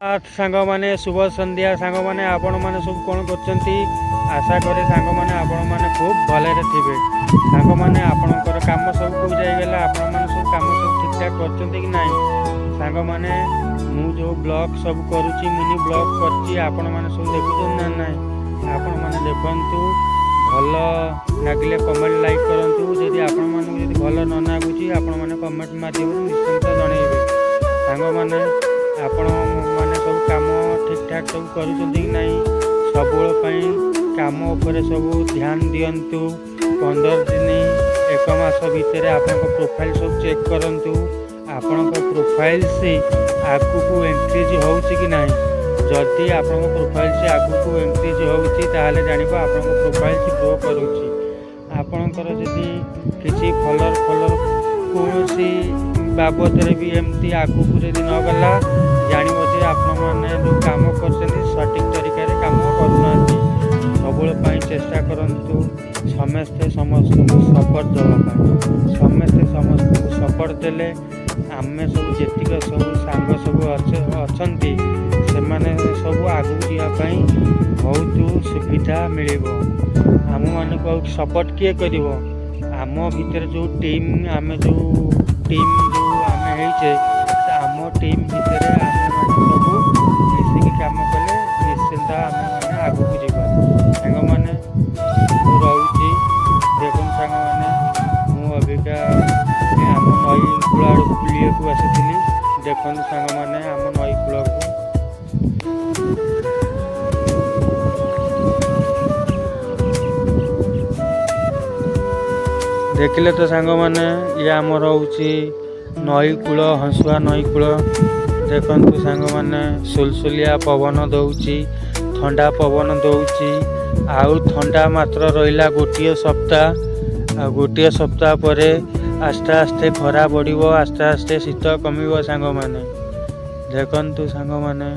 ସାଙ୍ଗମାନେ, ଶୁଭ ସନ୍ଧ୍ୟା। ସାଙ୍ଗମାନେ, ଆପଣମାନେ ସବୁ କ'ଣ କରୁଛନ୍ତି? ଆଶା କରେ ସାଙ୍ଗମାନେ, ଆପଣମାନେ ଖୁବ୍ ଭଲରେ ଥିବେ। ସାଙ୍ଗମାନେ, ଆପଣଙ୍କର କାମ ସବୁ କେଉଁ ଯାଇଗଲା? ଆପଣମାନେ ସବୁ କାମ ସବୁ ଠିକ୍ଠାକ୍ କରୁଛନ୍ତି କି ନାହିଁ? ସାଙ୍ଗମାନେ, ମୁଁ ଯେଉଁ ବ୍ଲଗ୍ ସବୁ କରୁଛି, ମିନି ବ୍ଲଗ୍ କରିଛି, ଆପଣମାନେ ସବୁ ଦେଖୁଛନ୍ତି ନା ନାହିଁ? ଆପଣମାନେ ଦେଖନ୍ତୁ, ଭଲ ଲାଗିଲେ କମେଣ୍ଟ, ଲାଇକ୍ କରନ୍ତୁ। ଯଦି ଆପଣମାନଙ୍କୁ ଯଦି ଭଲ ନ ଲାଗୁଛି, ଆପଣମାନେ କମେଣ୍ଟ ମାଧ୍ୟମରେ ନିଶ୍ଚିନ୍ତ ଜଣେଇବେ। ସାଙ୍ଗମାନେ, ଆପଣମାନେ ସବୁ କାମ ଠିକ୍ଠାକ୍ ସବୁ କରୁଛନ୍ତି କି ନାହିଁ? ସବୁବେଳେ ପାଇଁ କାମ ଉପରେ ସବୁ ଧ୍ୟାନ ଦିଅନ୍ତୁ। 15 ଦିନ, ଏକ ମାସ ଭିତରେ ଆପଣଙ୍କ ପ୍ରୋଫାଇଲ୍ ସବୁ ଚେକ୍ କରନ୍ତୁ, ଆପଣଙ୍କ ପ୍ରୋଫାଇଲ୍ ସେ ଆଗକୁ ଇନକ୍ରିଜ୍ ହେଉଛି କି ନାହିଁ। ଯଦି ଆପଣଙ୍କ ପ୍ରୋଫାଇଲ୍ ସେ ଆଗକୁ ଇନକ୍ରିଜ୍ ହେଉଛି, ତାହେଲେ ଜାଣିବ ଆପଣଙ୍କ ପ୍ରୋଫାଇଲ୍ ସେ ଗ୍ରୋ କରୁଛି। ଆପଣଙ୍କର ଯଦି କିଛି ଫଲୋଅର୍ ଫଲୋଅର୍ କୌଣସି ବାବଦରେ ବି ଏମିତି ଆଗକୁ ଯଦି ନ ଗଲା, ଜାଣିବ ଯେ ଆପଣମାନେ ଯେଉଁ କାମ କରୁଛନ୍ତି, ସଠିକ୍ ତରିକାରେ କାମ କରୁନାହାନ୍ତି। ସବୁବେଳେ ପାଇଁ ଚେଷ୍ଟା କରନ୍ତୁ ସମସ୍ତେ ସମସ୍ତଙ୍କୁ ସପୋର୍ଟ ଦେବା ପାଇଁ। ସମସ୍ତେ ସମସ୍ତଙ୍କୁ ସପୋର୍ଟ ଦେଲେ ଆମେ ସବୁ ଯେତିକ ସବୁ ସାଙ୍ଗ ସବୁ ଅଛନ୍ତି, ସେମାନେ ସବୁ ଆଗକୁ ଯିବା ପାଇଁ ବହୁତ ସୁବିଧା ମିଳିବ। ଆମମାନଙ୍କୁ ଆଉ ସପୋର୍ଟ କିଏ କରିବ? ଆମ ଭିତରେ ଯେଉଁ ଟିମ୍, ଆମେ ଯେଉଁ ଟିମ୍ ଯେଉଁ ଆମେ ହେଇଛେ, ଆମ ଟିମ୍ ଭିତରେ ଆମେମାନେ ସବୁ ମିଶିକି କାମ କଲେ ନିଶ୍ଚିନ୍ତ ଆମେମାନେ ଆଗକୁ ଯିବା। ସାଙ୍ଗମାନେ, ମୁଁ ରହୁଛି। ଦେଖନ୍ତୁ ସାଙ୍ଗମାନେ, ମୁଁ ଅବିକା ଆମ ନଈ କୂଳ ଆଡ଼କୁ ବୁଲିବାକୁ ଆସିଥିଲି। ଦେଖନ୍ତୁ ସାଙ୍ଗମାନେ, ଆମ ନଈ କୂଳକୁ। ଦେଖିଲେ ତ ସାଙ୍ଗମାନେ, ଇଏ ଆମର ହେଉଛି ନଈ କୂଳ, ହଂସୁଆ ନଈ କୂଳ। ଦେଖନ୍ତୁ ସାଙ୍ଗମାନେ, ସୁଲସୁଲିଆ ପବନ ଦେଉଛି, ଥଣ୍ଡା ପବନ ଦେଉଛି। ଆଉ ଥଣ୍ଡା ମାତ୍ର ରହିଲା ଗୋଟିଏ ସପ୍ତାହ। ଆଉ ଗୋଟିଏ ସପ୍ତାହ ପରେ ଆସ୍ତେ ଆସ୍ତେ ଖରା ବଢ଼ିବ, ଆସ୍ତେ ଆସ୍ତେ ଶୀତ କମିବ। ସାଙ୍ଗମାନେ, ଦେଖନ୍ତୁ ସାଙ୍ଗମାନେ।